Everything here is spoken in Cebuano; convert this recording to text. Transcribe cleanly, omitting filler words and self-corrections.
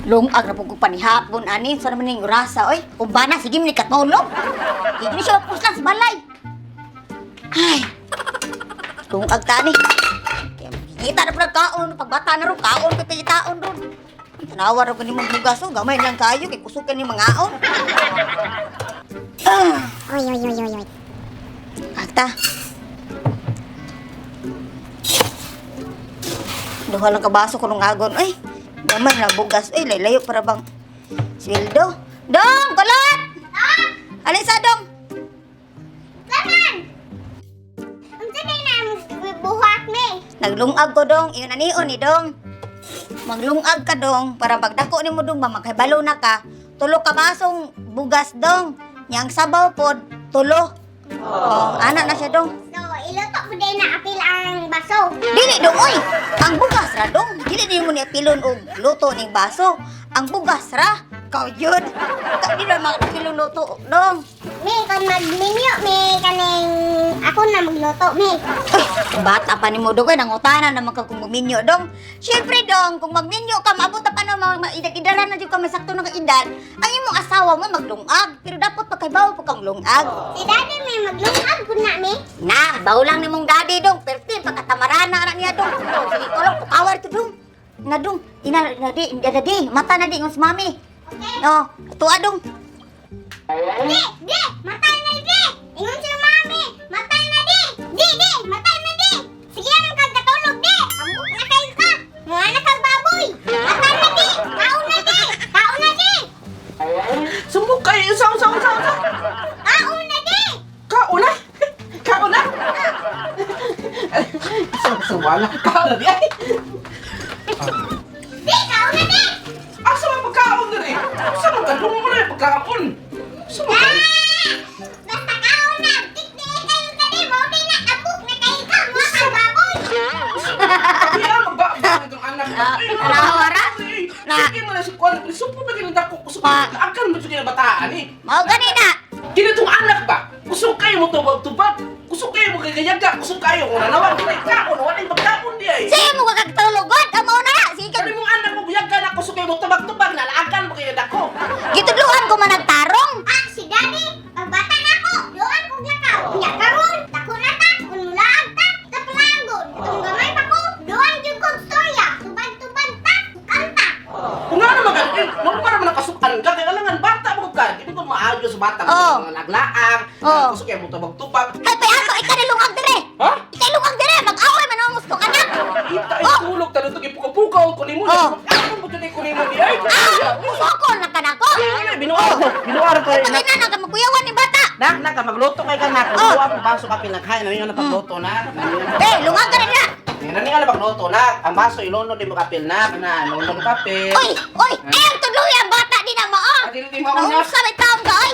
Lungag na po ko panihapon ani sa naman ning orasa oy. Umbana sige ni katulog. Hindi ni siya mapuslan sa balay. Ay. Lungag ta ni. Kita na pala kaon pagbata na ron kaon kay pagitaon ron. Tanawa ra ko ni mong bugas oh, gamay lang kayo kay kusog ka ni mangaon. Ah, Oy, oy, oy, oy, oy. Akta. Duha lang kabaso ko nung agon. Ay, gamay na bugas. Ay, layo para bang sweldo. Dong, kulot! Ah! Alisa, dong! Laman! Unsa kay na buhat ni? Naglungag ko, dong. Iyon anion ni dong. Maglungag ka, dong. Para pagdako ni mo, dong, ba, magkahibalo na ka. Tulo ka basong bugas, dong. Yang sabaw pod, tulo. Oh, ana na siya, dong. So, iluto po din na apil ang baso. Dili dong oy. Ang bugas ra dong. Dili din mo ni pilon og luto ning baso. Ang bugas ra. Kaw yun. Ka di na makapilon luto dong. Mi, kon magminyo, mi, kaning ako na magluto, mi. Ay, bata pa ni mo dong oy, nangutana naman ka kung magminyo dong. Syempre dong, kung magminyo ka, maabot pa na mga na jud ka masakto na ka edad. Ang imong asawa mo maglungag, pero dapat pagkaibaw pa kang lungag. Si daddy mi, maglungag po na, mi. Na, baw lang ni mong daddy dong. Perti pagkatamarana na niya dong. Dong, sige ko lang pukawar to dong. Na dong, ina na di, na di, mata na di ng mami. Okay? No, tuwa dong. Di, di, matay na di. Ingon si mami, matay na di. Di, di, matay na di. Sige anong kag katulog di. Ambot na kayo ka. Mga na kag baboy. Matay na di. Kaon na di. Kaon na di. Sumbok kayo. Unsa, unsa, unsa, unsa. Kaon na di. Kauna. Kauna. Sa wala. Kauna di ay. Di, kaon na di. Asa man pagkaon diri? Asa man kadungo mo na yung pagkaon? Asa man ka? Basta kaon na. Tikti kayo ka di. Mao di na abot na kayo ka. Mga kag baboy. Kaya magbaabot itong anak. Tanawa ra. Na. Sige mo na si Kwan. Supo pa kinanda ko. Kusog. Pa. Akan mo siya bataan eh. Mao gani na. Kini itong anak ba? Kusog kayo mo tubag-tubag. Kusog kayo mo gagayaga. Kusog kayo. Kung nanawag ko na ikaon. Wala yung pagkaon di ay. Sige mo kagtulogod, amo na. Sige Kani mong anak mo buyaga na kusog kayo mo tubag-tubag. Nalaakan mo kayo dako. Gitudluan ko man nagtarong. Ah, si daddy. Pagbata na ako. Doon kong lakaw. Nya karon. Dako na ta. Kung mulaag ta. Kapalagon. Itong gamay pa ko. Doon jud kong storya. Tubag-tubag ta. Kanta. Kung nga naman ganun, nung para man nakasukan ka, kaya alangan bata mo ka, di mo maayo sa bata, Oo. mga laglaang, Oo. kusog kayo mo tubag-tubag. Hay pay ato ikaw ni lungag dire. Ha? Ikay lungag dire, mag-away man ang gusto anak. Ita ay Oh. tulog, talong to, gipukapukaw ko nimo. Oh. Ako mo dyan ko nimo di ay. Ah, musokol na kanako. Ay, binuar ko, binuar ko. Pag ina na ka magkuyawan ni bata. Nak, nak, magluto kay ka nak. Oh. Luwa mo baso ka pinaghain, ano yung napagluto na. Eh, lungag ka na niya. Ano nga napagluto na. Ang baso ilunod di mo kapil na, na ilunod kapil. Oy, oy, ay ang tuloy ang bata di na mao. Ah, dili di mao na. Naunsa may taong ka oy.